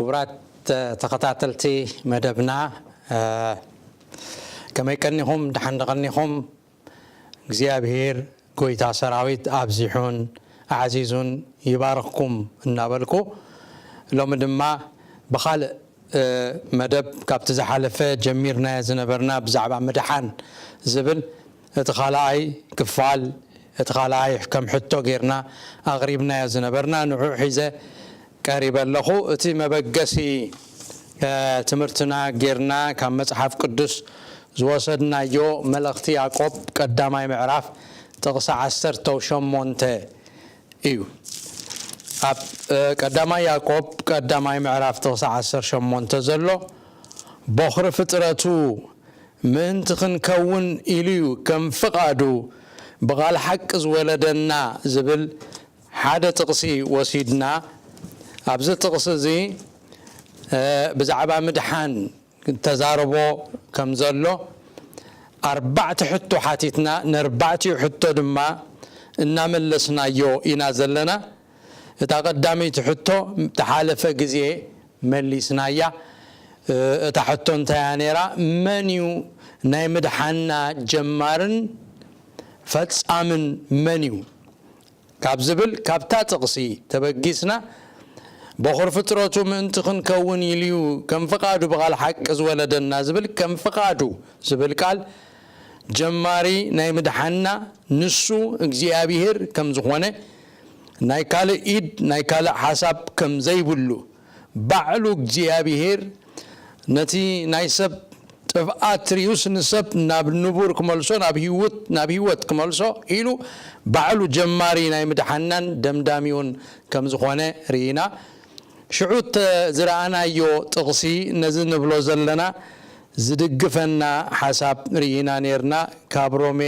ክቡራት ተኸታተልቲ መደብና፣ ከመይ ቀኒኹም? ደሓን ደቐኒኹም? እግዚኣብሔር ጎይታ ሰራዊት ኣብዚሑን ኣዕዚዙን ይባርኽኩም እናበልኩ፣ ሎሚ ድማ ብኻልእ መደብ ካብቲ ዝሓለፈ ጀሚርናዮ ዝነበርና ብዛዕባ ምድሓን ዝብል እቲ ካልኣይ ክፋል፣ እቲ ካልኣይ ከም ሕቶ ጌርና ኣቕሪብናዮ ዝነበርና ንዑ ሒዘ ቀሪበ ኣለኹ። እቲ መበገሲ ትምህርትና ጌርና ካብ መጽሓፍ ቅዱስ ዝወሰድናዮ መልእኽቲ ያዕቆብ ቀዳማይ ምዕራፍ ጥቕሲ ዓሰርተ ሸሞንተ እዩ። ኣብ ቀዳማይ ያዕቆብ ቀዳማይ ምዕራፍ ጥቕሲ ዓሰርተ ሸሞንተ ዘሎ፣ ቦኽሪ ፍጥረቱ ምእንቲ ክንከውን ኢሉ እዩ ከም ፍቓዱ ብቓል ሓቂ ዝወለደና ዝብል ሓደ ጥቕሲ ወሲድና፣ ኣብዚ ጥቕሲ እዚ ብዛዕባ ምድሓን ተዛረቦ ከም ዘሎ ኣርባዕተ ሕቶ ሓቲትና፣ ነርባዕቲኡ ሕቶ ድማ እናመለስናዮ ኢና ዘለና። እታ ቀዳመይቲ ሕቶ ተሓለፈ ግዜ መሊስናያ። እታ ሕቶ እንታይ እያ ነይራ? መን እዩ ናይ ምድሓና ጀማርን ፈጻምን መን እዩ? ካብ ዝብል፣ ካብታ ጥቕሲ ተበጊስና፣ በኹር ፍጥረቱ ምእንቲ ክንከውን ኢሉ እዩ ከም ፍቓዱ ብቓል ሓቂ ዝወለደና ዝብል፣ ከም ፍቓዱ ዝብል ቃል ጀማሪ ናይ ምድሓና ንሱ እግዚኣብሔር ከም ዝኾነ፣ ናይ ካልእ ኢድ፣ ናይ ካልእ ሓሳብ ከም ዘይብሉ፣ ባዕሉ እግዚኣብሔር ነቲ ናይ ሰብ ጥፍኣት ርእዩስ ንሰብ ናብ ንቡር ክመልሶ፣ ናብ ህይወት፣ ናብ ህይወት ክመልሶ ኢሉ ባዕሉ ጀማሪ ናይ ምድሓናን ደምዳሚውን ከም ዝኾነ ርኢና። ሽዑ ዝረኣናዮ ጥቕሲ ነዚ ንብሎ ዘለና ዝድግፈና ሓሳብ ርኢና ኔርና። ካብ ሮሜ፣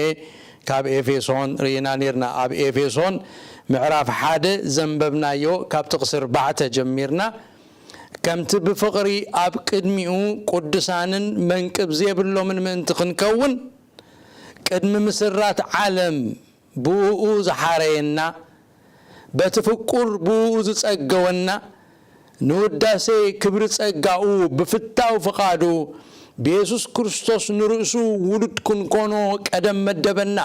ካብ ኤፌሶን ርኢና ኔርና። ኣብ ኤፌሶን ምዕራፍ ሓደ ዘንበብናዮ ካብ ጥቕሲ ኣርባዕተ ጀሚርና፣ ከምቲ ብፍቕሪ ኣብ ቅድሚኡ ቅዱሳንን መንቅብ ዘይብሎምን ምእንቲ ክንከውን፣ ቅድሚ ምስራት ዓለም ብእኡ ዝሓረየና፣ በቲ ፍቁር ብእኡ ዝጸገወና፣ ንውዳሴ ክብሪ ጸጋኡ ብፍታው ፍቓዱ ብየሱስ ክርስቶስ ንርእሱ ውሉድ ክንኮኖ ቀደም መደበና።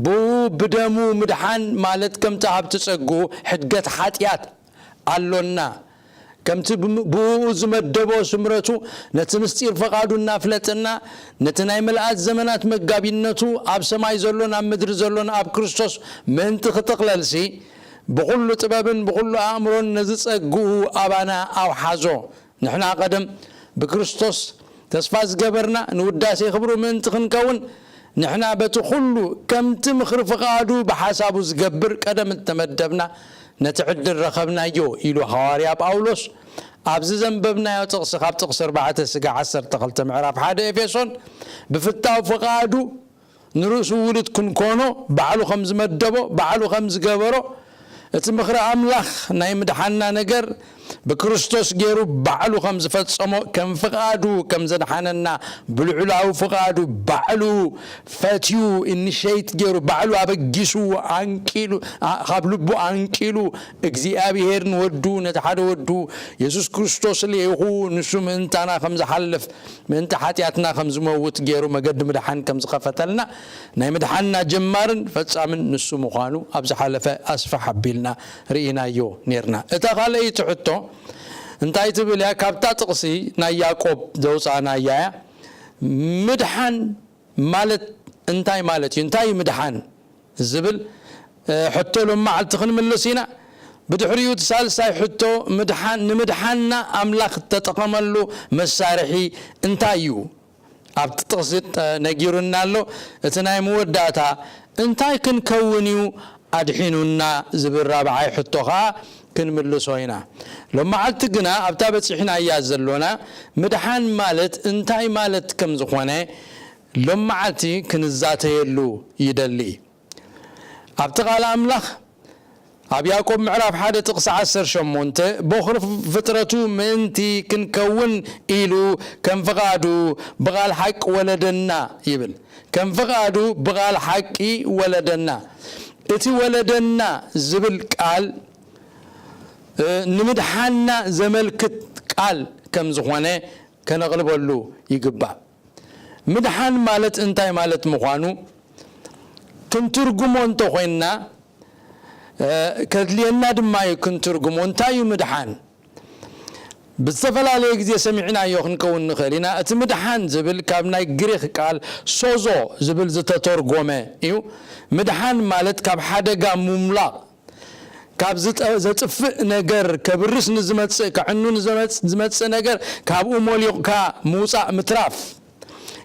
ብኡ ብደሙ ምድሓን ማለት ከምቲ ሃብቲ ጸግኡ ሕድገት ሓጢኣት ኣሎና። ከምቲ ብም-፣ ብኡ ዝመደቦ ስምረቱ ነቲ ምስጢር ፍቓዱ እናፍለጥና፣ ነቲ ናይ ምልኣት ዘመናት መጋቢነቱ ኣብ ሰማይ ዘሎን ኣብ ምድሪ ዘሎን ኣብ ክርስቶስ ምእንቲ ክጥቕለልሲ፣ ብኹሉ ጥበብን ብኹሉ ኣእምሮን ነዚ ጸግኡ ኣባና ኣውሓዞ። ንሕና ቀደም ብክርስቶስ ተስፋ ዝገበርና ንውዳሴ ክብሩ ምእንቲ ክንከውን፣ ንሕና በቲ ኩሉ ከምቲ ምኽሪ ፍቓዱ ብሓሳቡ ዝገብር ቀደም እተመደብና ነቲ ዕድል ረኸብናዮ ኢሉ ሃዋርያ ጳውሎስ ኣብዚ ዘንበብናዮ ጥቕሲ፣ ካብ ጥቕሲ ኣርባዕተ ስጋ ዓሰርተ ክልተ ምዕራፍ ሓደ ኤፌሶን ብፍታው ፍቓዱ ንርእሱ ውሉድ ክንኮኖ ባዕሉ ከም ዝመደቦ፣ ባዕሉ ከም ዝገበሮ፣ እቲ ምኽሪ ኣምላኽ ናይ ምድሓንና ነገር ብክርስቶስ ገይሩ ባዕሉ ከም ዝፈጸሞ፣ ከም ፍቓዱ ከም ዘድሓነና፣ ብልዑላዊ ፍቓዱ ባዕሉ ፈትዩ፣ ኢኒሼት ገይሩ፣ ባዕሉ ኣበጊሱ፣ ኣንቂሉ፣ ኣ-፣ ካብ ልቡ ኣንቂሉ፣ እግዚኣብሔር ንወዱ፣ ነቲ ሓደ ወዱ የሱስ ክርስቶስ ልኢኹ፣ ንሱ ምእንታና ከም ዝሓልፍ፣ ምእንቲ ሓጢኣትና ከም ዝመውት ገይሩ፣ መገዲ ምድሓን ከም ዝኸፈተልና፣ ናይ ምድሓንና ጀማርን ፈጻምን ንሱ ምዃኑ ኣብ ዝሓለፈ ኣስፍሕ ኣቢልና ርኢናዮ ኔርና። እታ ካልኣይቲ ሕቶ እንታይ ትብል እያ? ካብታ ጥቕሲ ናይ ያዕቆብ ዘውጻእናያ እያ። ምድሓን ማለት እንታይ ማለት እዩ? እንታይ እዩ ምድሓን ዝብል፣ እ፣ ሕቶ ሎም መዓልቲ ክንምልስ ኢና። ብድሕሪኡ እቲ ሳልሳይ ሕቶ ምድሓን፣ ንምድሓንና ኣምላኽ እተጠቐመሉ መሳርሒ እንታይ እዩ? ኣብቲ ጥቕሲ፣ እ፣ ነጊሩና ኣሎ። እቲ ናይ መወዳእታ እንታይ ክንከውን እዩ ኣድሒኑና ዝብል ራብዓይ ሕቶ ኸኣ ክንምልሶ ኢና። ሎም መዓልቲ ግና ኣብታ በጺሕናያ ዘሎና ምድሓን ማለት እንታይ ማለት ከም ዝኾነ ሎም መዓልቲ ክንዛተየሉ ይደሊ። ኣብቲ ቃል ኣምላኽ ኣብ ያዕቆብ ምዕራፍ ሓደ ጥቕሲ ዓሰርተ ሸሞንተ፣ "ቦኽሪ ፍጥረቱ ምእንቲ ክንከውን ኢሉ ከም ፍቓዱ ብቓል ሓቂ ወለደና" ይብል። ከም ፍቓዱ ብቓል ሓቂ ወለደና። እቲ ወለደና ዝብል ቃል ንምድሓንና ዘመልክት ቃል ከም ዝኾነ ከነቕልበሉ ይግባእ። ምድሓን ማለት እንታይ ማለት ምዃኑ ክንትርጉሞ እንተኾይንና፣ ከድልየና ድማ እዩ ክንትርጉሞ። እንታይ እዩ ምድሓን? ብዝተፈላለየ ግዜ ሰሚዕናዮ ክንከውን ንኽእል ኢና። እቲ ምድሓን ዝብል ካብ ናይ ግሪኽ ቃል ሶዞ ዝብል ዝተተርጎመ እዩ። ምድሓን ማለት ካብ ሓደጋ ምምላቕ፣ ካብ ዝጠ- ዘጥፍእ ነገር፣ ከብርስ ንዝመጽእ፣ ከዕኑ ንዝመጽ- ዝመጽእ ነገር ካብኡ ሞሊቕካ ምውጻእ፣ ምትራፍ፣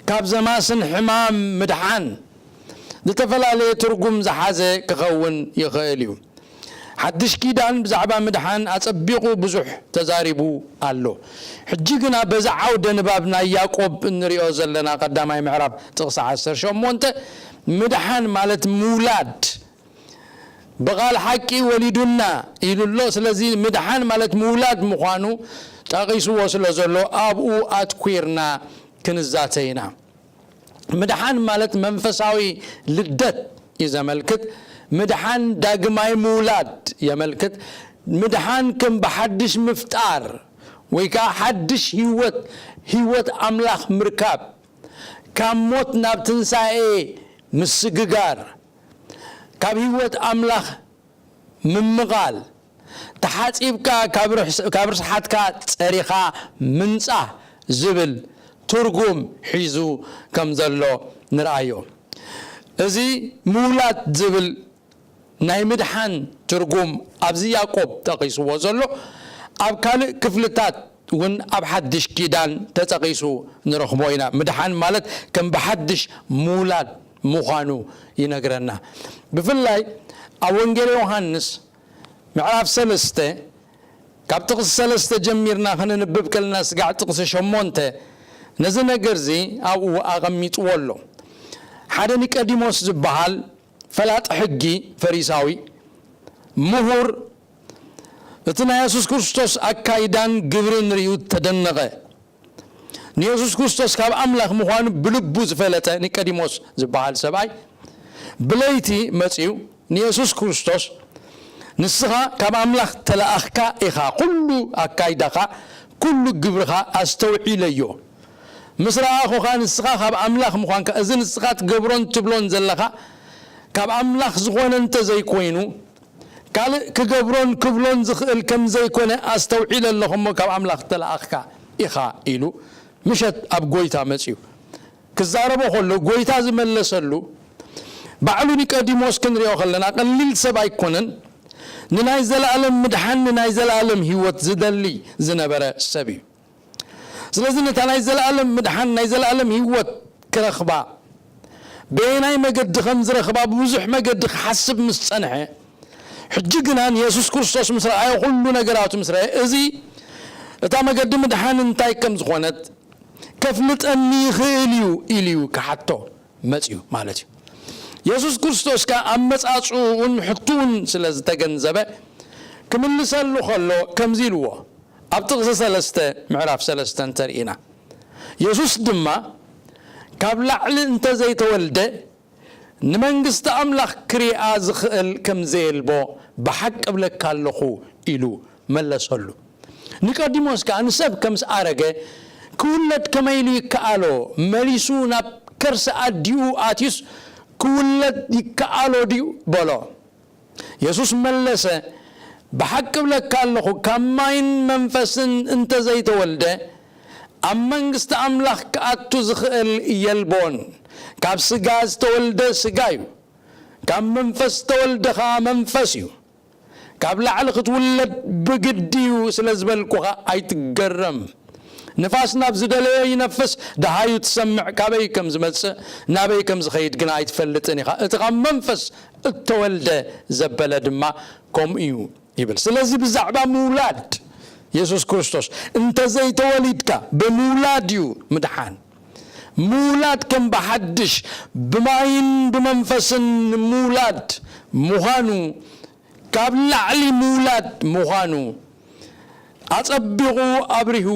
ካብ ዘማስን ሕማም ምድሓን፣ ዝተፈላለየ ትርጉም ዝሓዘ ክኸውን ይኽእል እዩ። ሓድሽ ኪዳን ብዛዕባ ምድሓን ኣጸቢቑ ብዙሕ ተዛሪቡ ኣሎ። ሕጂ ግና በዚ ዓውደ ንባብ ናይ ያዕቆብ እንሪኦ ዘለና ቀዳማይ ምዕራፍ ጥቕሲ ዓሰርተ ሸሞንተ፣ ምድሓን ማለት ምውላድ፣ ብቓል ሓቂ ወሊዱና ኢሉ ኣሎ። ስለዚ ምድሓን ማለት ምውላድ ምዃኑ ጠቒስዎ ስለ ዘሎ ኣብኡ ኣትኲርና ክንዛተ ኢና። ምድሓን ማለት መንፈሳዊ ልደት እዩ ዘመልክት። ምድሓን ዳግማይ ምውላድ የመልክት። ምድሓን ከም ብሓድሽ ምፍጣር ወይ ከዓ ሓድሽ ህይወት፣ ህይወት ኣምላኽ ምርካብ፣ ካብ ሞት ናብ ትንሳኤ ምስግጋር፣ ካብ ህይወት ኣምላኽ ምምቓል፣ ተሓጺብካ ካብ ርሕስ- ካብ ርስሓትካ ጸሪኻ ምንጻህ ዝብል ትርጉም ሒዙ ከም ዘሎ ንርኣዮ። እዚ ምውላድ ዝብል ናይ ምድሓን ትርጉም ኣብዚ ያዕቆብ ጠቒስዎ ዘሎ፣ ኣብ ካልእ ክፍልታት እውን ኣብ ሓድሽ ኪዳን ተጠቒሱ ንረኽቦ ኢና። ምድሓን ማለት ከም ብሓድሽ ምውላድ ምዃኑ ይነግረና። ብፍላይ ኣብ ወንጌል ዮሃንስ ምዕራፍ ሰለስተ፣ ካብ ጥቕሲ ሰለስተ ጀሚርና ከነንብብ ከለና፣ ስጋዕ ጥቕሲ ሸሞንተ ነዚ ነገር እዚ ኣብኡ ኣቐሚጥዎ ኣሎ። ሓደ ኒቆዲሞስ ዝበሃል ፈላጥ ሕጊ፣ ፈሪሳዊ፣ ምሁር፣ እቲ ናይ የሱስ ክርስቶስ ኣካይዳን ግብርን ርእዩ ተደነቐ። ንየሱስ ክርስቶስ ካብ ኣምላኽ ምዃኑ ብልቡ ዝፈለጠ ኒቆዲሞስ ዝበሃል ሰብኣይ፣ ብለይቲ መጺኡ ንየሱስ ክርስቶስ፣ "ንስኻ ካብ ኣምላኽ ተለኣኽካ ኢኻ፣ ኩሉ ኣካይዳኻ፣ ኩሉ ግብርኻ ኣስተውዒለዮ። ምስ ረኣኹኻ ንስኻ ካብ ኣምላኽ ምዃንካ፣ እዚ ንስኻ ትገብሮን ትብሎን ዘለኻ ካብ ኣምላኽ ዝኾነ እንተ ዘይኮይኑ፣ ካልእ ክገብሮን ክብሎን ዝኽእል ከም ዘይኮነ ኣስተውዒለ ኣለኹ እሞ፣ ካብ ኣምላኽ እተለኣኽካ ኢኻ" ኢሉ ምሸት ኣብ ጐይታ መጺኡ ክዛረቦ ከሎ፣ ጐይታ ዝመለሰሉ፣ ባዕሉ ኒቆዲሞስ ክንሪኦ ከለና ቀሊል ሰብ ኣይኮነን። ንናይ ዘለኣለም ምድሓን፣ ንናይ ዘለኣለም ህይወት ዝደሊ ዝነበረ ሰብ እዩ። ስለዚ ነታ ናይ ዘለኣለም ምድሓን፣ ናይ ዘለኣለም ህይወት ክረኽባ፣ በየናይ መገዲ ከም ዝረኽባ ብብዙሕ መገዲ ክሓስብ ምስ ጸንሐ፣ ሕጂ ግና ንየሱስ ክርስቶስ ምስ ረኣዮ፣ ኩሉ ነገራቱ ምስ ረኣየ፣ እዚ እታ መገዲ ምድሓን እንታይ ከም ዝኾነት ከፍልጠኒ ይኽእል እዩ ኢሉ እዩ ክሓቶ መጺኡ ማለት እዩ። የሱስ ክርስቶስ ከኣ ኣመጻጽኡን ሕቱኡን ስለ ዝተገንዘበ፣ ክምልሰሉ ከሎ ከምዚ ኢልዎ፣ ኣብ ጥቕሲ ሰለስተ፣ ምዕራፍ ሰለስተ እንተርኢና፣ የሱስ ድማ፣ "ካብ ላዕሊ እንተ ዘይተወልደ ንመንግስቲ ኣምላኽ ክሪኣ ዝኽእል ከም ዘየልቦ ብሓቂ እብለካ ኣለኹ" ኢሉ መለሰሉ። ኒቆዲሞስ ከኣ ንሰብ ከምስ ኣረገ ክውለድ ከመይ ኢሉ ይከኣሎ? መሊሱ ናብ ከርሲ ኣዲኡ ኣትዩስ ክውለድ ይከኣሎ ድዩ? በሎ። የሱስ መለሰ፣ "ብሓቂ እብለካ ኣለኹ፣ ካብ ማይን መንፈስን እንተ ዘይተወልደ፣ ኣብ መንግስቲ ኣምላኽ ክኣቱ ዝኽእል የልቦን። ካብ ስጋ ዝተወልደ ስጋ እዩ፣ ካብ መንፈስ ዝተወልደ ኸኣ መንፈስ እዩ። ካብ ላዕሊ ክትውለድ ብግዲ እዩ ስለ ዝበልኩኻ ኣይትገረም። ንፋስ ናብ ዝደለዮ ይነፍስ፣ ደሃዩ ትሰምዕ፣ ካበይ ከም ዝመጽእ ናበይ ከም ዝኸይድ ግና ኣይትፈልጥን ኢኻ። እቲ ካብ መንፈስ እተወልደ ዘበለ ድማ ከምኡ እዩ" ይብል። ስለዚ ብዛዕባ ምውላድ የሱስ ክርስቶስ፣ "እንተ ዘይተወሊድካ"፣ ብምውላድ እዩ ምድሓን። ምውላድ ከም ብሓድሽ ብማይን ብመንፈስን ምውላድ ምዃኑ፣ ካብ ላዕሊ ምውላድ ምዃኑ ኣጸቢቑ ኣብሪሁ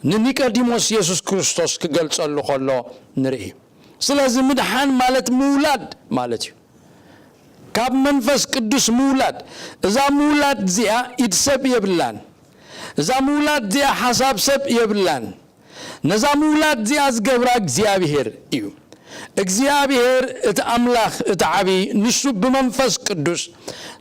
ንኒቆዲሞስ የሱስ ክርስቶስ ክገልጸሉ ከሎ ንርኢ። ስለዚ ምድሓን ማለት ምውላድ ማለት እዩ። ካብ መንፈስ ቅዱስ ምውላድ። እዛ ምውላድ እዚኣ ኢድ ሰብ የብላን። እዛ ምውላድ እዚኣ ሓሳብ ሰብ የብላን። ነዛ ምውላድ እዚኣ ዝገብራ እግዚኣብሄር እዩ። እግዚኣብሄር እቲ ኣምላኽ እቲ ዓብዪ፣ ንሱ ብመንፈስ ቅዱስ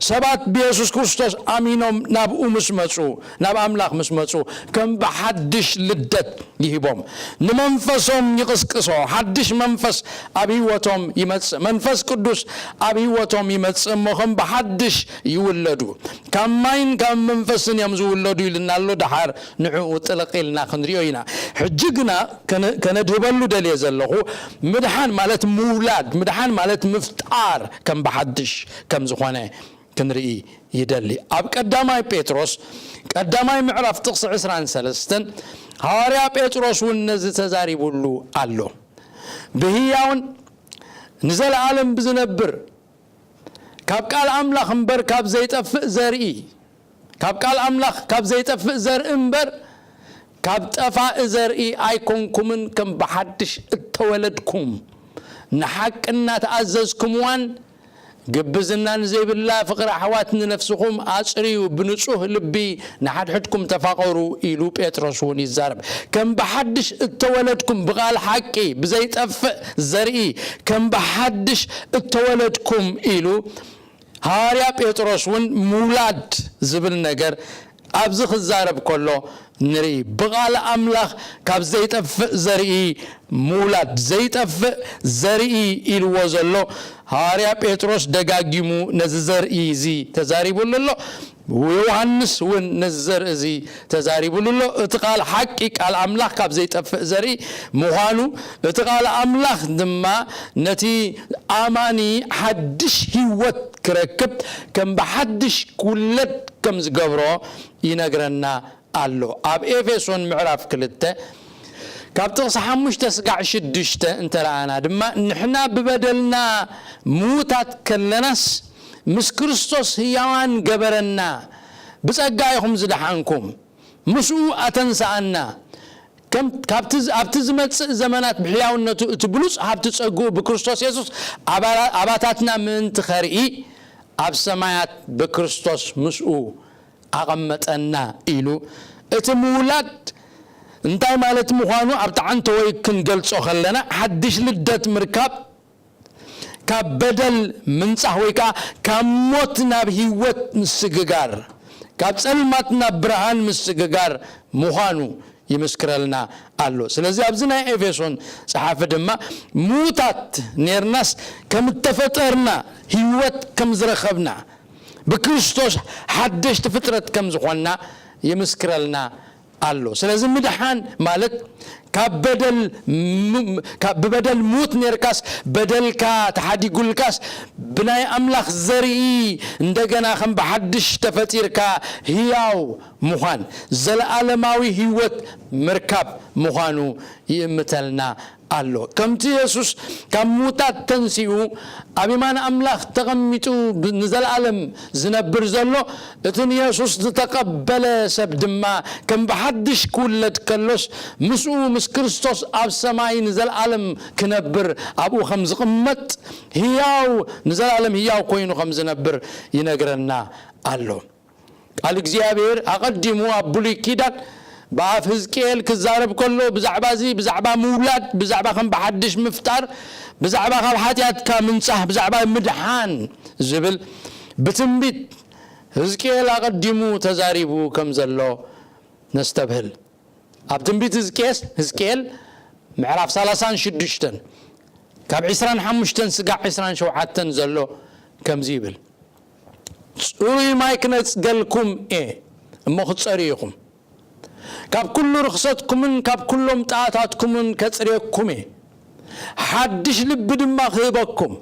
ሰባት ብየሱስ ክርስቶስ ኣሚኖም ናብኡ ምስ መጹ፣ ናብ ኣምላኽ ምስ መጹ፣ ከም ብሓድሽ ልደት ይህቦም። ንመንፈሶም ይቕስቅሶ። ሓድሽ መንፈስ ኣብ ህይወቶም ይመጽእ። መንፈስ ቅዱስ ኣብ ህይወቶም ይመጽእ እሞ ከም ብሓድሽ ይውለዱ። ካብ ማይን ካብ መንፈስን እዮም ዝውለዱ ኢልና ኣሎ። ደሓር ንዕኡ ጥልቕ ኢልና ክንሪኦ ኢና። ሕጂ ግና ከነ-፣ ከነድህበሉ ደልየ ዘለኹ፣ ምድሓን ማለት ምውላድ፣ ምድሓን ማለት ምፍጣር ከም ብሓድሽ ከም ዝኾነ ክንርኢ ይደሊ። ኣብ ቀዳማይ ጴጥሮስ ቀዳማይ ምዕራፍ ጥቕሲ ዕስራን ሰለስተን፣ ሃዋርያ ጴጥሮስ እውን ነዚ ተዛሪቡሉ ኣሎ። ብህያውን ንዘለኣለም ብዝነብር ካብ ቃል ኣምላኽ እምበር ካብ ዘይጠፍእ ዘርኢ፣ ካብ ቃል ኣምላኽ ካብ ዘይጠፍእ ዘርኢ እምበር ካብ ጠፋኢ ዘርኢ ኣይኮንኩምን፣ ከም ብሓድሽ እተወለድኩም፣ ንሓቂ እናተኣዘዝኩምዋን ግብዝና ንዘይብላ ፍቕሪ ኣሕዋት ንነፍስኹም ኣጽርዩ፣ ብንጹህ ልቢ ንሓድሕድኩም ተፋቐሩ ኢሉ ጴጥሮስ እውን ይዛረብ። ከም ብሓድሽ እተወለድኩም፣ ብቓል ሓቂ፣ ብዘይጠፍእ ዘርኢ፣ ከም ብሓድሽ እተወለድኩም ኢሉ ሃዋርያ ጴጥሮስ እውን ምውላድ ዝብል ነገር ኣብዚ ክዛረብ ከሎ ንርኢ። ብቓል ኣምላኽ ካብ ዘይጠፍእ ዘርኢ ምውላድ፣ ዘይጠፍእ ዘርኢ ኢልዎ ዘሎ ሃዋርያ ጴጥሮስ ደጋጊሙ ነዚ ዘርኢ እዚ ተዛሪቡሉ ኣሎ። ዮሃንስ እውን ነዚ ዘርኢ እዚ ተዛሪቡሉ ኣሎ። እቲ ቃል ሓቂ፣ ቃል ኣምላኽ ካብ ዘይጠፍእ ዘርኢ ምዃኑ፣ እቲ ቃል ኣምላኽ ድማ ነቲ ኣማኒ ሓድሽ ህይወት ክረክብ፣ ከም ብሓድሽ ክውለድ ከም ዝገብሮ ይነግረና ኣሎ። ኣብ ኤፌሶን ምዕራፍ ክልተ ካብ ጥቕሲ ሓሙሽተ ስጋዕ ሽዱሽተ እንተ ረኣና ድማ፣ ንሕና ብበደልና ምዉታት ከለናስ ምስ ክርስቶስ ህያዋን ገበረና፣ ብጸጋ ኢኹም ዝደሓንኩም፣ ምስኡ ኣተንስኣና፣ ከም፣ ካብቲ ዝ-፣ ኣብቲ ዝመጽእ ዘመናት ብሕያውነቱ እቲ ብሉጽ ሃብቲ ጸግኡ ብክርስቶስ የሱስ ኣባላ-፣ ኣባታትና ምእንቲ ኸርኢ ኣብ ሰማያት ብክርስቶስ ምስኡ ኣቐመጠና ኢሉ። እቲ ምውላድ እንታይ ማለት ምዃኑ ኣብ ጣዕንተ ወይ ክንገልጾ ከለና፣ ሓድሽ ልደት ምርካብ፣ ካብ በደል ምንጻህ ወይ ከኣ ካብ ሞት ናብ ህይወት ምስግጋር፣ ካብ ጸልማት ናብ ብርሃን ምስግጋር ምዃኑ ይምስክረልና ኣሎ። ስለዚ ኣብዚ ናይ ኤፌሶን ጸሓፊ ድማ፣ ምዉታት ኔርናስ ከም እተፈጠርና፣ ህይወት ከም ዝረኸብና፣ ብክርስቶስ ሓደሽቲ ፍጥረት ከም ዝኾንና ይምስክረልና ኣሎ። ስለዚ ምድሓን ማለት ካብ በደል ም-፣ ካብ፣ ብበደል ምዉት ኔርካስ፣ በደልካ ተሓዲጉልካስ፣ ብናይ ኣምላኽ ዘርኢ እንደገና ከም ብሓድሽ ተፈጢርካ ህያው ምዃን፣ ዘለኣለማዊ ህይወት ምርካብ ምዃኑ ይእምተልና ኣሎ። ከምቲ የሱስ ካብ ምዉታት ተንሲኡ ኣብ የማን ኣምላኽ ተቐሚጡ ብ-፣ ንዘለኣለም ዝነብር ዘሎ፣ እቲ ንየሱስ ዝተቐበለ ሰብ ድማ ከም ብሓድሽ ክውለድ ከሎስ፣ ምስኡ፣ ምስ ክርስቶስ ኣብ ሰማይ ንዘለኣለም ክነብር፣ ኣብኡ ከም ዝቕመጥ፣ ህያው፣ ንዘለኣለም ህያው ኮይኑ ከም ዝነብር ይነግረና ኣሎ። ቃል እግዚኣብሔር ኣቐዲሙ ኣብ ብሉይ ኪዳን ብኣፍ ህዝቅኤል ክዛረብ ከሎ፣ ብዛዕባ እዚ፣ ብዛዕባ ምውላድ፣ ብዛዕባ ከም ብሓድሽ ምፍጣር፣ ብዛዕባ ካብ ሓጢኣትካ ምንጻህ፣ ብዛዕባ ምድሓን ዝብል ብትንቢት ህዝቅኤል ኣቐዲሙ ተዛሪቡ ከም ዘሎ ነስተብህል። ኣብ ትንቢት ህዝቅኤስ-፣ ህዝቅኤል ምዕራፍ ሰላሳን ሽዱሽተን ካብ ዕስራን ሓሙሽተን ስጋዕ ዕስራን ሸውዓተን ዘሎ ከምዚ ይብል፣ ጽሩይ ማይ ክነጽገልኩም እየ፣ እሞ ክትጸርዩ ኢኹም። ካብ ኩሉ ርኽሰትኩምን ካብ ኩሎም ጣኣታትኩምን ከጽርየኩም እየ። ሓድሽ ልቢ ድማ ክህበኩም፣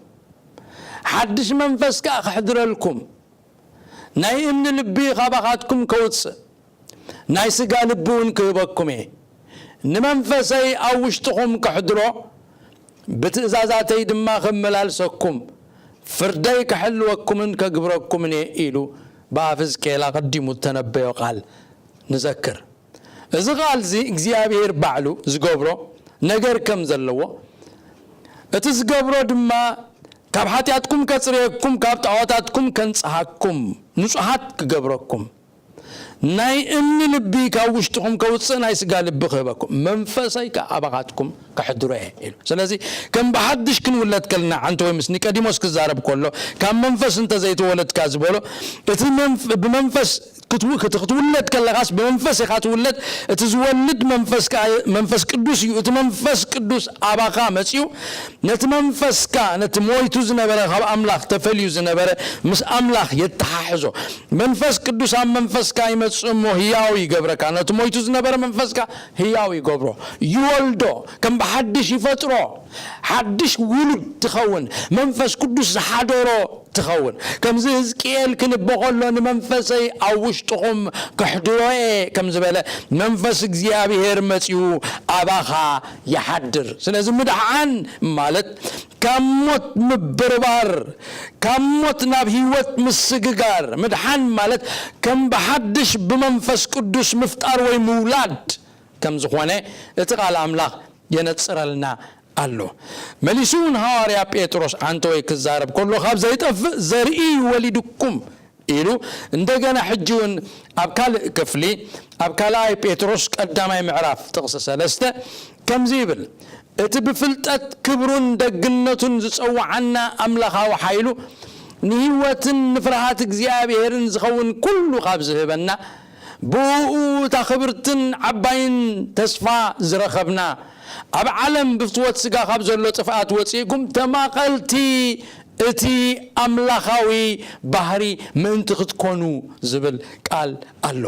ሓድሽ መንፈስ ከኣ ከሕድረልኩም፣ ናይ እምኒ ልቢ ካባኻትኩም ከውጽእ፣ ናይ ስጋ ልቢ እውን ክህበኩም እየ። ንመንፈሰይ ኣብ ውሽጥኹም ከሕድሮ፣ ብትእዛዛተይ ድማ ከመላልሰኩም፣ ፍርደይ ከሕልወኩምን ከግብረኩምን እየ ኢሉ ብኣፍ ሕዝቅኤል ኣቐዲሙ እተነበዮ ቃል ንዘክር። እዚ ቃል እዚ እግዚኣብሔር ባዕሉ ዝገብሮ ነገር ከም ዘለዎ፣ እቲ ዝገብሮ ድማ ካብ ሓጢኣትኩም ከጽርየኩም፣ ካብ ጣዖታትኩም ከንጽሃኩም፣ ንጹሃት ክገብረኩም፣ ናይ እምኒ ልቢ ካብ ውሽጥኹም ከውጽእ ናይ ስጋ ልቢ ክህበኩም፣ መንፈሰይ ከኣ ኣባኻትኩም ከሕድሮ እየ ኢሉ። ስለዚ ከም ብሓድሽ ክንውለድ ከለና፣ ሓንቲ ወይ ምስ ኒቆዲሞስ ክዛረብ ከሎ፣ ካብ መንፈስ እንተ ዘይተወለድካ ዝበሎ፣ እቲ መንፍ-፣ ብመንፈስ ክትው-፣ ክት-፣ ክትውለድ ከለኻስ ብመንፈስ ኢኻ ትውለድ። እቲ ዝወልድ መንፈስ ከኣ መንፈስ ቅዱስ እዩ። እቲ መንፈስ ቅዱስ ኣባኻ መጺኡ ነቲ መንፈስካ፣ ነቲ ሞይቱ ዝነበረ፣ ካብ ኣምላኽ ተፈልዩ ዝነበረ፣ ምስ ኣምላኽ የተሓሕዞ። መንፈስ ቅዱስ ኣብ መንፈስካ ይመጽእ እሞ ህያው ይገብረካ። ነቲ ሞይቱ ዝነበረ መንፈስካ ህያው ይገብሮ፣ ይወልዶ፣ ከም ብሓድሽ ይፈጥሮ። ሓድሽ ውሉድ ትኸውን። መንፈስ ቅዱስ ዝሓደሮ ትኸውን። ከምዚ ህዝቅኤል ክንበ ከሎ፣ "ንመንፈሰይ ኣብ ውሽጥኹም ከሕድሮ እየ" ከም ዝበለ፣ መንፈስ እግዚኣብሔር መጺኡ ኣባኻ ይሓድር። ስለዚ ምድሓን ማለት ካብ ሞት ምብርባር፣ ካብ ሞት ናብ ህይወት ምስግጋር። ምድሓን ማለት ከም ብሓድሽ ብመንፈስ ቅዱስ ምፍጣር ወይ ምውላድ ከም ዝኾነ እቲ ቃል ኣምላኽ የነጽረልና ኣሎ። መሊሱ እውን ሃዋርያ ጴጥሮስ ዓንተወይ ክዛረብ ከሎ፣ "ካብ ዘይጠፍእ ዘርኢ ወሊድኩም" ኢሉ፣ እንደገና ሕጂ እውን ኣብ ካልእ ክፍሊ፣ ኣብ ካልኣይ ጴጥሮስ ቀዳማይ ምዕራፍ ጥቕሲ ሰለስተ ከምዚ ይብል፣ "እቲ ብፍልጠት ክብሩን ደግነቱን ዝጸውዓና ኣምላኻዊ ሓይሉ፣ ንህይወትን ንፍርሃት እግዚኣብሔርን ዝኸውን ኩሉ ካብ ዝህበና፣ ብእኡ እታ ክብርትን ዓባይን ተስፋ ዝረኸብና፣ ኣብ ዓለም ብፍትወት ስጋ ካብ ዘሎ ጥፍኣት ወጺእኩም፣ ተማቐልቲ እቲ ኣምላኻዊ ባህሪ ምእንቲ ክትኮኑ" ዝብል ቃል ኣሎ።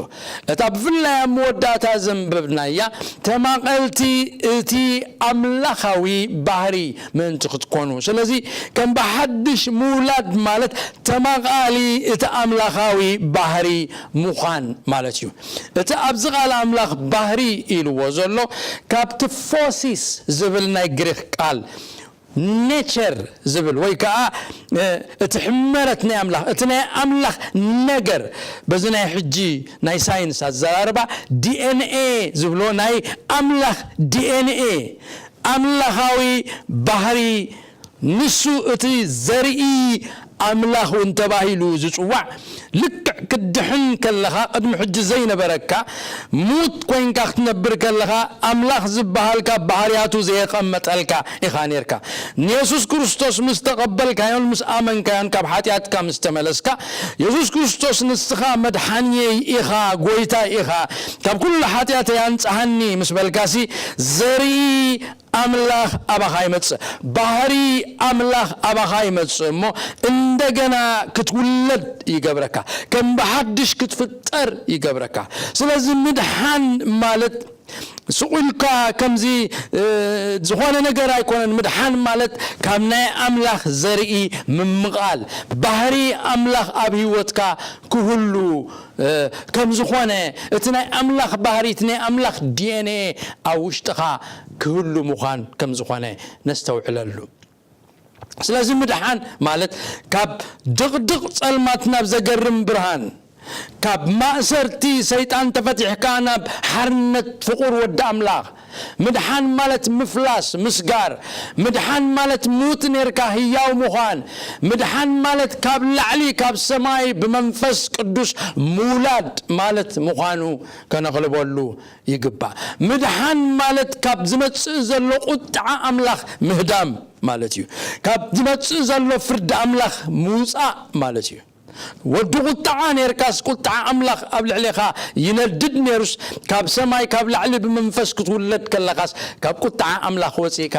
እታ ብፍላይ ኣብ መወዳእታ ዘንበብናያ፣ "ተማቐልቲ እቲ ኣምላኻዊ ባህሪ ምእንቲ ክትኮኑ።" ስለዚ ከም ብሓድሽ ምውላድ ማለት ተማቓሊ እቲ ኣምላኻዊ ባህሪ ምዃን ማለት እዩ። እቲ ኣብዚ ቃል ኣምላኽ ባህሪ ኢልዎ ዘሎ፣ ካብቲ ፎሲስ ዝብል ናይ ግሪኽ ቃል፣ ኔቸር ዝብል ወይ ከዓ፣ እ፣ እቲ ሕመረት ናይ ኣምላኽ፣ እቲ ናይ ኣምላኽ ነገር፣ በዚ ናይ ሕጂ ናይ ሳይንስ ኣዘራርባ ዲኤንኤ ዝብሎ፣ ናይ ኣምላኽ ዲኤንኤ፣ ኣምላኻዊ ባህሪ፣ ንሱ እቲ ዘርኢ ኣምላኽ እውን ተባሂሉ ዝጽዋዕ፣ ልክዕ ክትድሕን ከለኻ፣ ቅድሚ ሕጂ ዘይነበረካ፣ ሙት ኮይንካ ክትነብር ከለኻ፣ ኣምላኽ ዝበሃል ካብ ባህርያቱ ዘየቐመጠልካ ኢኻ ኔርካ። ንየሱስ ክርስቶስ ምስ ተቐበልካዮን ምስ ኣመንካዮን፣ ካብ ሓጢኣትካ ምስ ተመለስካ፣ "የሱስ ክርስቶስ ንስኻ መድሓንየይ ኢኻ፣ ጎይታይ ኢኻ፣ ካብ ኩሉ ሓጢኣተይ ኣንጽሃኒ" ምስ በልካሲ፣ ዘርኢ ኣምላኽ ኣባኻ ይመጽእ፣ ባህሪ ኣምላኽ ኣባኻ ይመጽእ እሞ፣ እንደገና ክትውለድ ይገብረካ፣ ከም ብሓድሽ ክትፍጠር ይገብረካ። ስለዚ ምድሓን ማለት ስቕ ኢልካ ከምዚ፣ እ፣ ዝኾነ ነገር ኣይኮነን። ምድሓን ማለት ካብ ናይ ኣምላኽ ዘርኢ ምምቓል፣ ባህሪ ኣምላኽ ኣብ ህይወትካ ክህሉ፣ እ፣ ከም ዝኾነ፣ እቲ ናይ ኣምላኽ ባህሪ፣ እቲ ናይ ኣምላኽ ዲኤንኤ ኣብ ውሽጥኻ ክህሉ ምዃን ከም ዝኾነ ነስተውዕለሉ። ስለዚ ምድሓን ማለት ካብ ድቕድቕ ጸልማት ናብ ዘገርም ብርሃን፣ ካብ ማእሰርቲ ሰይጣን ተፈቲሕካ ናብ ሓርነት ፍቑር ወዲ ኣምላኽ። ምድሓን ማለት ምፍላስ፣ ምስጋር። ምድሓን ማለት ሙት ኔርካ ህያው ምዃን። ምድሓን ማለት ካብ ላዕሊ፣ ካብ ሰማይ ብመንፈስ ቅዱስ ምውላድ ማለት ምዃኑ ከነቕልበሉ ይግባእ። ምድሓን ማለት ካብ ዝመጽእ ዘሎ ቁጥዓ ኣምላኽ ምህዳም ማለት እዩ። ካብ ዝመጽእ ዘሎ ፍርዲ ኣምላኽ ምውጻእ ማለት እዩ። ወዲ ቁጥዓ ኔርካስ፣ ቁጥዓ ኣምላኽ ኣብ ልዕሌኻ ይነድድ ኔሩስ፣ ካብ ሰማይ ካብ ላዕሊ ብመንፈስ ክትውለድ ከለኻስ፣ ካብ ቁጥዓ ኣምላኽ ወጺእካ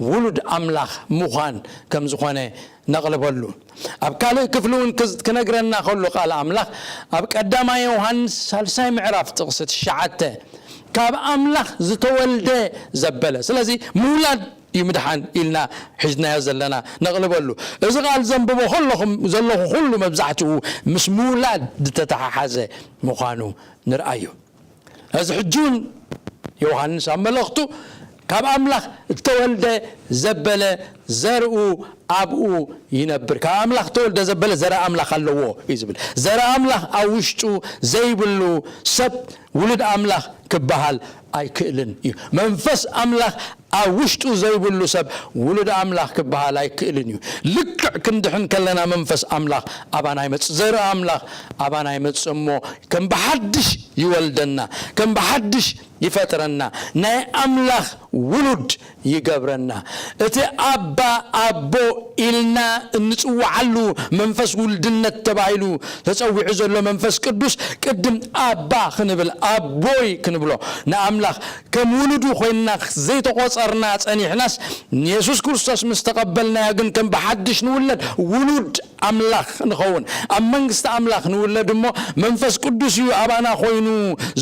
ውሉድ ኣምላኽ ምዃን ከም ዝኾነ ነቕልበሉ። ኣብ ካልእ ክፍሊ እውን ክዝ-፣ ክነግረና ከሎ ቃል ኣምላኽ፣ ኣብ ቀዳማይ ዮሃንስ ሳልሳይ ምዕራፍ ጥቕሲ ትሽዓተ፣ "ካብ ኣምላኽ ዝተወልደ ዘበለ"። ስለዚ ምውላድ እዩ ምድሓን ኢልና ሒዝናዮ ዘለና ነቕልበሉ። እዚ ቃል ዘንብቦ ከለኹም፣ ዘለኹ ኩሉ መብዛሕትኡ ምስ ምውላድ ዝተተሓሓዘ ምዃኑ ንርኣዮ። እዚ ሕጂ እውን ዮሃንስ ኣብ መልእኽቱ፣ "ካብ ኣምላኽ እተወልደ ዘበለ ዘርኡ ኣብኡ ይነብር። ካብ ኣምላኽ ተወልደ ዘበለ ዘረ ኣምላኽ ኣለዎ እዩ ዝብል። ዘረ ኣምላኽ ኣብ ውሽጡ ዘይብሉ ሰብ ውሉድ ኣምላኽ ክበሃል ኣይክእልን እዩ። መንፈስ ኣምላኽ ኣብ ውሽጡ ዘይብሉ ሰብ ውሉድ ኣምላኽ ክበሃል ኣይክእልን እዩ። ልክዕ ክንድሕን ከለና መንፈስ ኣምላኽ ኣባና ይመጽእ፣ ዘረ ኣምላኽ ኣባና ይመጽእ እሞ ከም ብሓድሽ ይወልደና፣ ከም ብሓድሽ ይፈጥረና፣ ናይ ኣምላኽ ውሉድ ይገብረና። እቲ ኣባ ኣቦ ኢልና እንጽውዓሉ መንፈስ ውልድነት ተባሂሉ ተጸዊዑ ዘሎ መንፈስ ቅዱስ ቅድም ኣባ ክንብል ኣቦይ ክንብሎ ንኣምላኽ ከም ውሉዱ ኮይንና ዘይተቖጸርና ጸኒሕናስ ንየሱስ ክርስቶስ ምስ ተቐበልናዮ ግን ከም ብሓድሽ ንውለድ ውሉድ ኣምላኽ ንኸውን ኣብ መንግስቲ ኣምላኽ ንውለድ እሞ መንፈስ ቅዱስ እዩ ኣባና ኮይኑ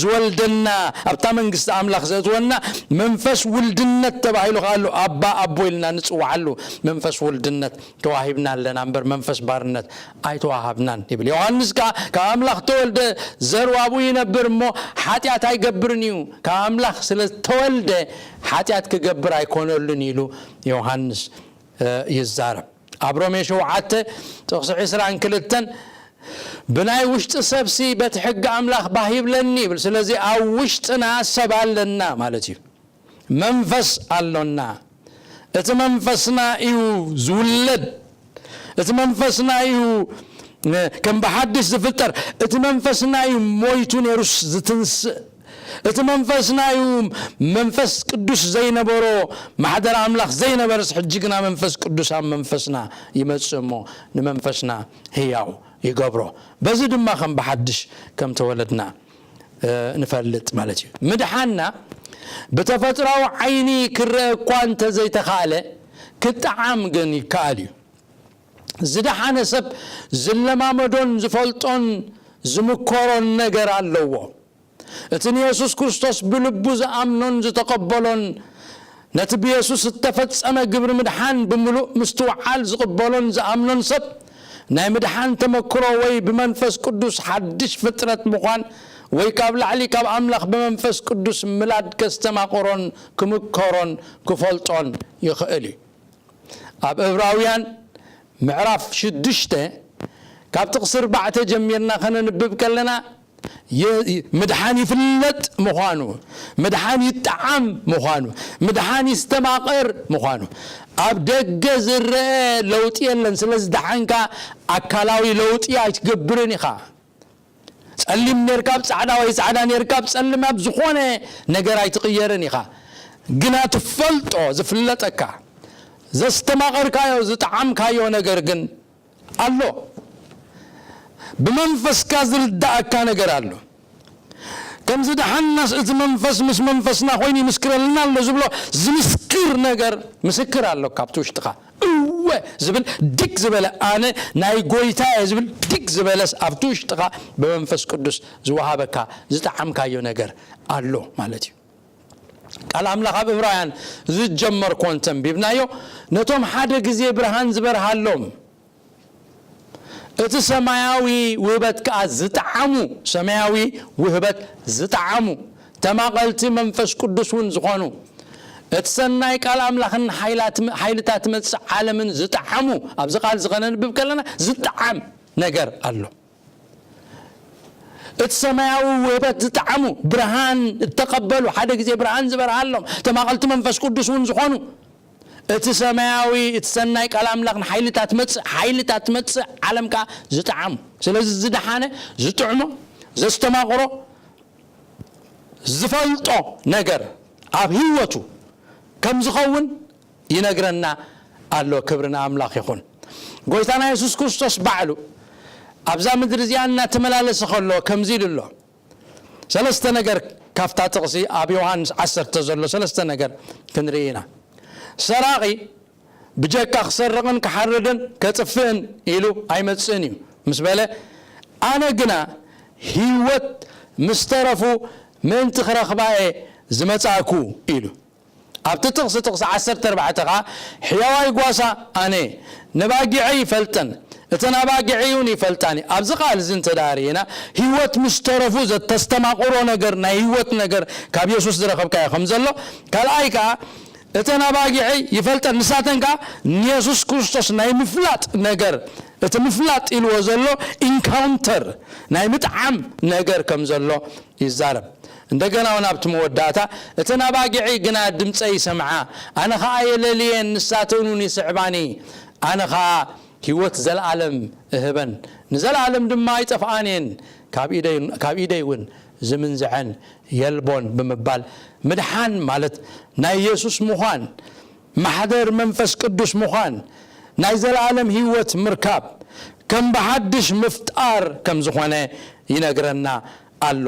ዝወልደና ኣብታ መንግስቲ ኣምላኽ ዘእትወና መንፈስ ውልድነት ተባሂሉ ከኣሉ ኣባ ኣቦ ኢልና ንጽውዓሉ መንፈስ ውልድነት ተዋሂብና ኣለና እምበር መንፈስ ባርነት ኣይተዋሃብናን ይብል ዮሃንስ ከኣ ካብ ኣምላኽ ተወልደ ዘርዋቡ ይነብር እሞ ሓጢኣት ኣይገብርን እዩ ካብ ኣምላኽ ስለ ተወልደ ሓጢኣት ክገብር ኣይኮነሉን ኢሉ ዮሃንስ ይዛረብ ኣብ ሮሜ ሸውዓተ ጥቕሲ ዕስራን ክልተን ብናይ ውሽጢ ሰብሲ በቲ ሕጊ ኣምላኽ ባህ ይብለኒ ይብል ስለዚ ኣብ ውሽጥና ሰብ ኣለና ማለት እዩ መንፈስ ኣሎና እቲ መንፈስና እዩ ዝውለድ እቲ መንፈስና እዩ ከም ብሓድሽ ዝፍጠር እቲ መንፈስና እዩ ሞይቱ ነይሩስ ዝትንስእ እቲ መንፈስና እዩ መንፈስ ቅዱስ ዘይነበሮ ማሕደር ኣምላኽ ዘይነበረስ ሕጂ ግና መንፈስ ቅዱስ ኣብ መንፈስና ይመጽእ እሞ ንመንፈስና ህያው ይገብሮ በዚ ድማ ከም ብሓድሽ ከም ተወለድና ንፈልጥ ማለት እዩ ምድሓና ብተፈጥራዊ ዓይኒ ክረአ እኳ እንተዘይተኻእለ ክጠዓም ግን ይከኣል እዩ ዝደሓነ ሰብ ዝለማመዶን ዝፈልጦን ዝምከሮን ነገር ኣለዎ እቲ ንየሱስ ክርስቶስ ብልቡ ዝኣምኖን ዝተቐበሎን ነቲ ብየሱስ እተፈጸመ ግብሪ ምድሓን ብምሉእ ምስትውዓል ዝቕበሎን ዝኣምኖን ሰብ ናይ ምድሓን ተመክሮ ወይ ብመንፈስ ቅዱስ ሓድሽ ፍጥረት ምዃን ወይ ካብ ላዕሊ ካብ ኣምላኽ ብመንፈስ ቅዱስ ምላድ ከስተማቕሮን ክምከሮን ክፈልጦን ይኽእል እዩ ኣብ እብራውያን ምዕራፍ ሽዱሽተ ካብ ጥቕሲ ኣርባዕተ ጀሚርና ከነንብብ ከለና ምድሓን ይፍለጥ ምዃኑ ምድሓን ይጠዓም ምዃኑ ምድሓን ይስተማቐር ምዃኑ ኣብ ደገ ዝረአ ለውጢ የለን ስለ ዝደሓንካ ኣካላዊ ለውጢ ኣይትገብርን ኢኻ ጸሊም ኔርካ ኣብ ጻዕዳ ወይ ጻዕዳ ኔርካ ኣብ ጸሊም ኣብ ዝኾነ ነገር ኣይትቕየርን ኢኻ ግና ትፈልጦ ዝፍለጠካ ዘስተማቐርካዮ ዝጠዓምካዮ ነገር ግን ኣሎ ብመንፈስካ ዝርዳእካ ነገር ኣሎ ከምዚ ደሓናስ እቲ መንፈስ ምስ መንፈስና ኮይኑ ይምስክረልና ኣሎ ዝብሎ ዝምስክር ነገር ምስክር ኣሎ ካብቲ ውሽጥኻ እወ ዝብል ድግ ዝበለ ኣነ ናይ ጎይታ እየ ዝብል ድግ ዝበለስ ኣብቲ ውሽጥኻ ብመንፈስ ቅዱስ ዝወሃበካ ዝጠዓምካዮ ነገር ኣሎ ማለት እዩ ቃል ኣምላኽ ኣብ እብራውያን ዝጀመርኮ እንተንቢብናዮ ነቶም ሓደ ግዜ ብርሃን ዝበርሃሎም እቲ ሰማያዊ ውህበት ከኣ ዝጠዓሙ ሰማያዊ ውህበት ዝጠዓሙ ተማቐልቲ መንፈስ ቅዱስ እውን ዝኾኑ እቲ ሰናይ ቃል ኣምላኽን ሓይልታት መጽእ ዓለምን ዝጠዓሙ ኣብዚ ቃል ዝኸነንብብ ከለና ዝጠዓም ነገር ኣሎ እቲ ሰማያዊ ውህበት ዝጠዓሙ ብርሃን እተቐበሉ ሓደ ግዜ ብርሃን ዝበርሃሎም ተማቐልቲ መንፈስ ቅዱስ እውን ዝኾኑ እቲ ሰማያዊ እቲ ሰናይ ቃል ኣምላኽ ንሓይልታት መጽእ ሓይልታት መጽእ ዓለም ከኣ ዝጠዓሙ ስለዚ ዝደሓነ ዝጥዕሞ ዘስተማቕሮ ዝፈልጦ ነገር ኣብ ህይወቱ ከም ዝኸውን ይነግረና ኣሎ ክብሪ ንኣምላኽ ይኹን ጎይታና የሱስ ክርስቶስ ባዕሉ ኣብዛ ምድሪ እዚኣ እናተመላለሰ ከሎ ከምዚ ኢሉ ኣሎ ሰለስተ ነገር ካብታ ጥቕሲ ኣብ ዮሃንስ ዓሰርተ ዘሎ ሰለስተ ነገር ክንርኢ ኢና ሰራቒ ብጀካ ክሰርቕን ክሓርድን ከጥፍእን ኢሉ ኣይመጽእን እዩ ምስ በለ ኣነ ግና ህይወት ምስ ተረፉ ምእንቲ ክረኽባ እየ ዝመጻእኩ ኢሉ ኣብቲ ጥቕሲ ጥቕሲ ዓሰርተ ኣርባዕተ ኸዓ ሕያዋይ ጓሳ ኣነ ነባጊዐይ ይፈልጠን እተን ኣባጊዐይ እውን ይፈልጣኒ ኣብዚ ቃል እዚ እንተ ርኢና ህይወት ምስ ተረፉ ዘተስተማቕሮ ነገር ናይ ህይወት ነገር ካብ የሱስ ዝረኸብካዮ ከም ዘሎ ካልኣይ ከዓ እተን ኣባጊዐይ ይፈልጠን፣ ንሳተን ከኣ ንየሱስ ክርስቶስ ናይ ምፍላጥ ነገር፣ እቲ ምፍላጥ ኢልዎ ዘሎ ኢንካውንተር፣ ናይ ምጥዓም ነገር ከም ዘሎ ይዛረብ። እንደገና እውን ኣብቲ መወዳእታ፣ እተን ኣባጊዐይ ግና ድምፀይ ይሰምዓ፣ ኣነ ኸኣ የለልየን፣ ንሳተን እውን ይስዕባኒ፣ ኣነ ኸኣ ህይወት ዘለኣለም እህበን፣ ንዘለኣለም ድማ ኣይጠፍኣን እየን፣ ካብ ኢደይ እውን ዝምንዝዐን የልቦን ብምባል፣ ምድሓን ማለት ናይ የሱስ ምዃን፣ ማሕደር መንፈስ ቅዱስ ምዃን፣ ናይ ዘለኣለም ህይወት ምርካብ፣ ከም ብሓድሽ ምፍጣር ከም ዝኾነ ይነግረና ኣሎ።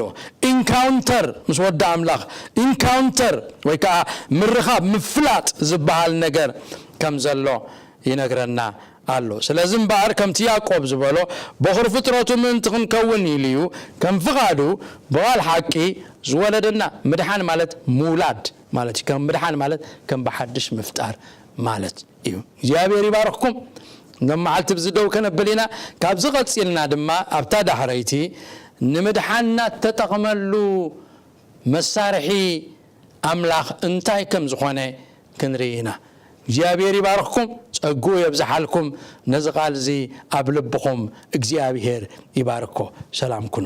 ኢንካውንተር ምስ ወዲ ኣምላኽ፣ ኢንካውንተር ወይ ከዓ ምርኻብ፣ ምፍላጥ ዝበሃል ነገር ከም ዘሎ ይነግረና ኣሎ። ስለዚ እምበኣር ከምቲ ያዕቆብ ዝበሎ፣ በኹሪ ፍጥረቱ ምእንቲ ክንከውን ኢሉ እዩ፣ ከም ፍቓዱ ብቓል ሓቂ ዝወለደና። ምድሓን ማለት ምውላድ ማለት እዩ። ከም ምድሓን ማለት ከም ብሓድሽ ምፍጣር ማለት እዩ። እግዚኣብሔር ይባርኽኩም። ሎም መዓልቲ ብዚ ደው ከነብል ኢና። ካብዚ ቀጺልና ድማ ኣብታ ዳሕረይቲ ንምድሓንና እተጠቕመሉ መሳርሒ ኣምላኽ እንታይ ከም ዝኾነ ክንርኢ ኢና። እግዚኣብሔር ይባርኽኩም፣ ጸግኡ የብዝሓልኩም። ነዚ ቃል እዚ ኣብ ልብኹም እግዚኣብሔር ይባርኮ። ሰላም ኩኑ።